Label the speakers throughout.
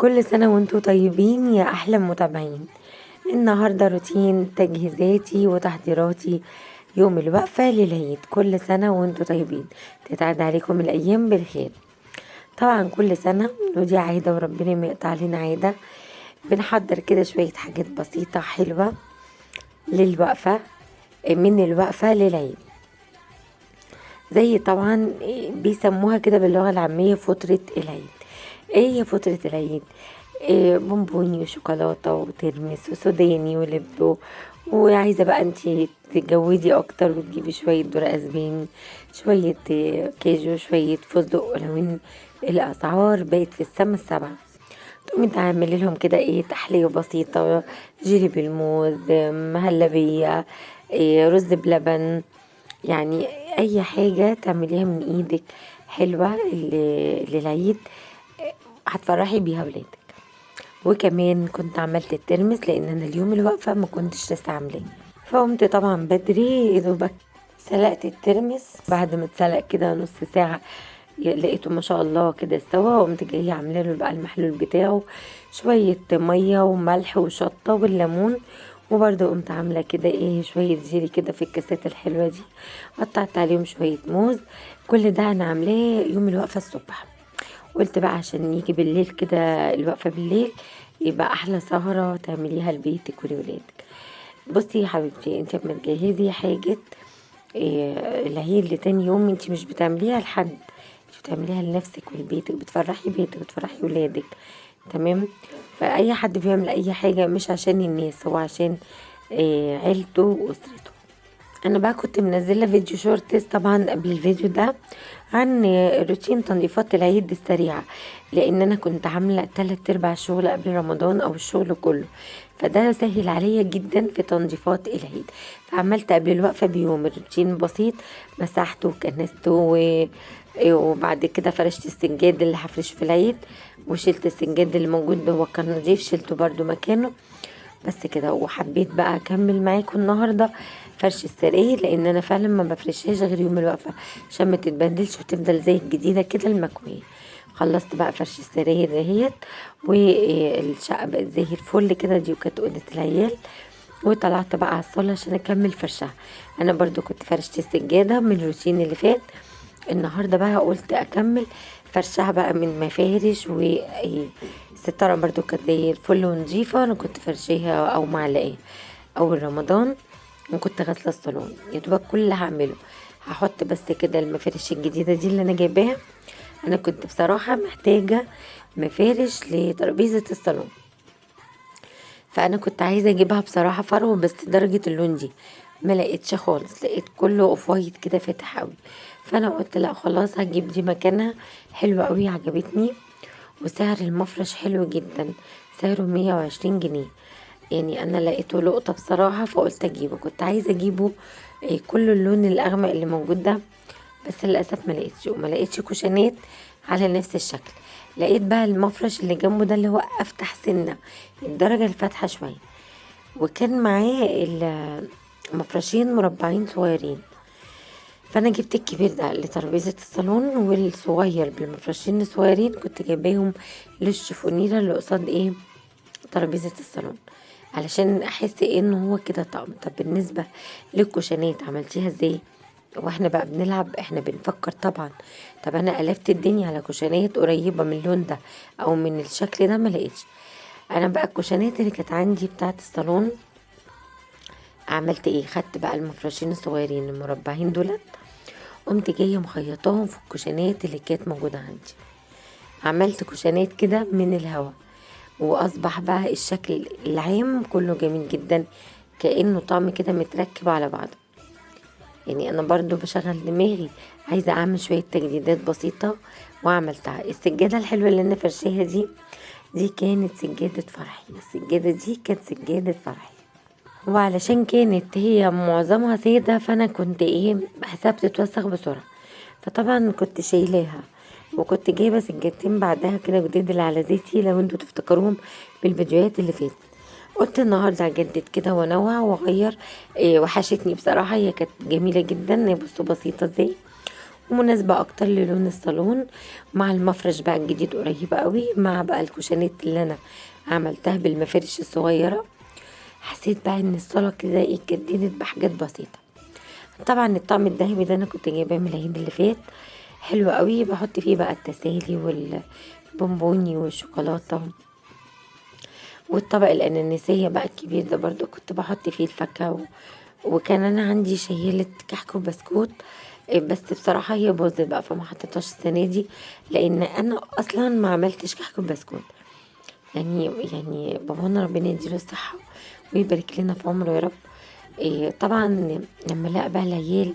Speaker 1: كل سنة وانتم طيبين يا أحلى متابعين. النهاردة روتين تجهيزاتي وتحضيراتي يوم الوقفة للعيد. كل سنة وانتم طيبين، تتعد عليكم الأيام بالخير. طبعا كل سنة ودي عادة وربنا ما يقطع علينا عادة، بنحضر كده شوية حاجات بسيطة حلوة للوقفة، من الوقفة للعيد، زي طبعا بيسموها كده باللغة العامية فترة العيد. ايه هي فترة العيد؟ إيه، بونبوني وشوكولاتة وترمس وسوداني ولب، وعايزة بقى انتي تتجودي اكتر وتجيبي شوية ذرة اسباني، شوية كاجو، شوية فستق. لو ان الاسعار بقت في السما السبعة، تقومي تعملي لهم كده ايه، تحلية بسيطة، جيلي بالموز، مهلبية، إيه، رز بلبن، يعني اي حاجة تعمليها من ايدك حلوة للعيد هتفرحي بيها ولادك. وكمان كنت عملت الترمس لان انا اليوم الوقفة ما كنتش لسه عاملاه، فقمت طبعا بدري يا دوبك سلقت الترمس. بعد ما اتسلق كده نص ساعة لقيته ما شاء الله كده استوى، وقمت جاية عامله له بقى المحلول بتاعه، شوية مية وملح وشطه والليمون، وبرده قمت عامله كده ايه شوية جيلي كده في الكاسات الحلوة دي، قطعت عليهم شوية موز. كل ده انا عاملاه يوم الوقفة الصبح، قلت بقى عشان يجي بالليل كده الوقفة بالليل يبقى احلى سهره تعمليها لبيتك ولولادك. بصي يا حبيبتي، انت لما تجهزي حاجة إيه العيد لتاني يوم، انت مش بتعمليها لحد، انت بتعمليها لنفسك ولبيتك، بتفرحي بيتك بتفرحي ولادك، تمام؟ فاي حد بيعمل اي حاجة مش عشان الناس، هو عشان إيه عيلته واسرته. انا بقى كنت منزله فيديو shorts طبعا قبل الفيديو ده عن روتين تنظيفات العيد السريعة، لان انا كنت عامله 3/4 شغل قبل رمضان او الشغل كله، فده سهل عليا جدا في تنظيفات العيد. فعملت قبل الوقفة بيوم روتين بسيط، مسحته وكنسته وبعد كده فرشت السجاد اللي هفرشه في العيد، وشلت السجاد اللي موجود هو كان نضيف شلته برده مكانه، بس كده. وحبيت بقى اكمل معاكم النهارده فرش السراير، لان انا فعلا ما بفرشهاش غير يوم الوقفة عشان ما تتبهدلش وتفضل زي الجديدة كده المكويه. خلصت بقى فرش السراير دهيت، والشقه بقت زي الفل كده. دي وكانت اوضة العيال، وطلعت بقى على الصاله عشان اكمل فرشها. انا برضو كنت فرشت السجادة من الروتين اللي فات، النهارده بقى قلت اكمل فرشها بقى من مفارش. والستاره برضو كانت زي الفل ونظيفه، انا كنت فرشيها او معلقاها اول رمضان، وكنت غاسله الصالون يا دوبك. كل اللي هعمله هحط بس كده المفارش الجديدة دي اللي انا جايباها. انا كنت بصراحة محتاجه مفارش لترابيزه الصالون، فانا كنت عايزه اجيبها بصراحة فرو، بس درجه اللون دي ما لقيتش خالص، لقيت كله off white كده فاتح قوي، فانا قلت لا خلاص هجيب دي مكانها، حلوة قوي عجبتني. وسعر المفرش حلو جدا، سعره 120 جنيه، يعني انا لقيته لقطة بصراحة فقلت اجيبه. كنت عايزه اجيبه كل اللون الاغمق اللي موجود ده، بس للاسف ما لقيتش، وما لقيتش كوشنات على نفس الشكل. لقيت بقى المفرش اللي جنبه ده اللي هو افتح سنة، الدرجة الفاتحة شوية، وكان معاه المفرشين مربعين صغيرين، فانا جبت الكبير ده لترابيزه الصالون، والصغير بالمفرشين الصغيرين كنت جايباهم للشفونيره اللي قصاد ايه ترابيزة الصالون، علشان احس ان هو كده طقم. طب بالنسبة للكوشنات عملتيها ازاي؟ واحنا بقى بنلعب احنا بنفكر طبعا. طب انا قلبت الدنيا على كوشنات قريبه من اللون ده او من الشكل ده، ما لقيتش. انا بقى الكوشنات اللي كانت عندي بتاعه الصالون عملت ايه، خدت بقى المفرشين الصغيرين المربعين دولت، قمت جاية مخيطاهم في الكوشنات اللي كانت موجودة عندي. عملت كوشنات كده من الهوا، واصبح بقى الشكل العام كله جميل جدا، كانه طعم كده متركب على بعضه. يعني انا برضو بشغل دماغي، عايزه اعمل شوية تجديدات بسيطة وعملتها. السجادة الحلوة اللي انا فرشاها دي كانت سجادة فرحي، السجادة دي كانت سجادة فرحي، وعلشان كانت هي معظمها ساده فانا كنت ايه بحسها بتتوسخ بسرعة، فطبعا كنت شايلاها. وكنت جايبه سجادتين بعدها كده جديد اللي على زيتي لو انتوا تفتكروهم بالفيديوهات اللي فاتت. قلت النهارده اجدد كده وانوع واغير. إيه وحشتني بصراحة، هي كانت جميلة جدا. بصوا بسيطة ازاي، ومناسبة اكتر للون الصالون، مع المفرش بقى الجديد قريبه قوي، مع بقى الكوشنات اللي انا عملتها بالمفارش الصغيرة. حسيت بقى ان الصاله كده ايه اتجددت بحاجات بسيطة. طبعا الطقم الذهبي ده انا كنت جايباه من العيد اللي فات، حلو قوي، بحط فيه بقى التسالي والبونبوني والشوكولاته، والطبق الاناناسيه بقى الكبير ده برضو كنت بحط فيه الفاكهة، وكان انا عندي شياله كحك وبسكوت، بس بصراحة هي باظت بقى فما حطيتهاش السنة دي، لان انا اصلا ما عملتش كحك وبسكوت. يعني بابانا ربنا يديله الصحة ويبارك لنا في عمره يا رب. طبعا لما لقى بقى العيال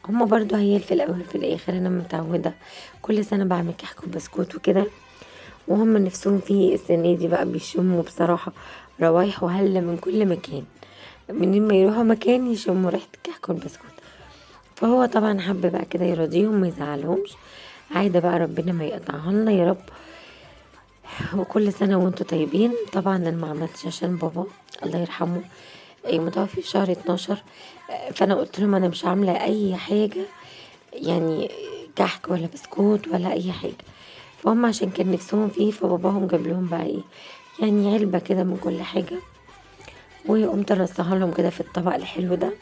Speaker 1: هما برضو عيال في الاول وفي الاخر، انا متعوده كل سنة بعمل كحك وبسكوت وكده، وهم نفسهم فيه. السنة دي بقى بيشموا بصراحة روايح وهله من كل مكان، منين ما يروحوا مكان يشموا ريحه الكحك والبسكوت. فهو طبعا حب بقى كده يرضيهم وما يزعلهمش، عايدة بقى ربنا ما يقطعها لنا يا رب. وكل سنة وانتم طيبين. طبعا انا ما عملتش عشان بابا الله يرحمه متوفي في شهر 12، فانا قلت لهم انا مش عامله اي حاجة، يعني كحك ولا بسكوت ولا اي حاجة، فهم عشان كان نفسهم فيه، فباباهم جاب لهم بقى ايه يعني علبة كده من كل حاجة، وقمت رصاها لهم كده في الطبق الحلو ده.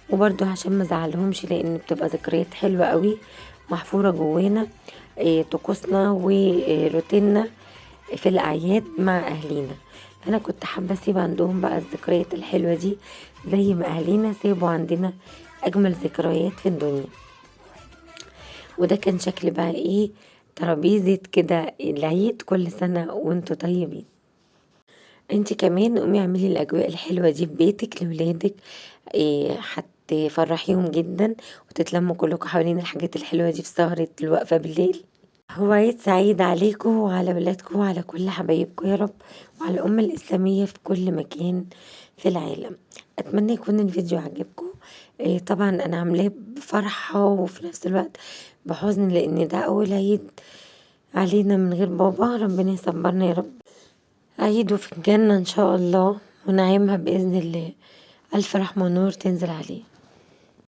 Speaker 1: وبرده عشان ما ازعلهمش، لان بتبقى ذكريات حلوة قوي محفورة جوانا، طقوسنا وروتيننا في الاعياد مع اهالينا، فانا كنت حابة اسيب عندهم بقى الذكريات الحلوة دي زي ما اهالينا سابوا عندنا اجمل ذكريات في الدنيا. وده كان شكل بقى ايه ترابيزة كده العيد. كل سنة وانتوا طيبين. انت كمان قومي اعملي الاجواء الحلوة دي في بيتك لولادك، هتفرحيهم جدا، وتتلموا كلكم حوالين الحاجات الحلوة دي في سهره الوقفة بالليل. هو عيد سعيد عليكم وعلى ولادكم وعلى كل حبايبكم يا رب، وعلى الأمة الإسلامية في كل مكان في العالم. أتمنى يكون الفيديو عجبكم. طبعا أنا عاملاه بفرحة وفي نفس الوقت بحزن، لأن ده أول عيد علينا من غير بابا. ربنا يصبرنا يا رب، عيده في الجنة إن شاء الله ونعيمها بإذن الله. ألف رحمة ونور تنزل عليه.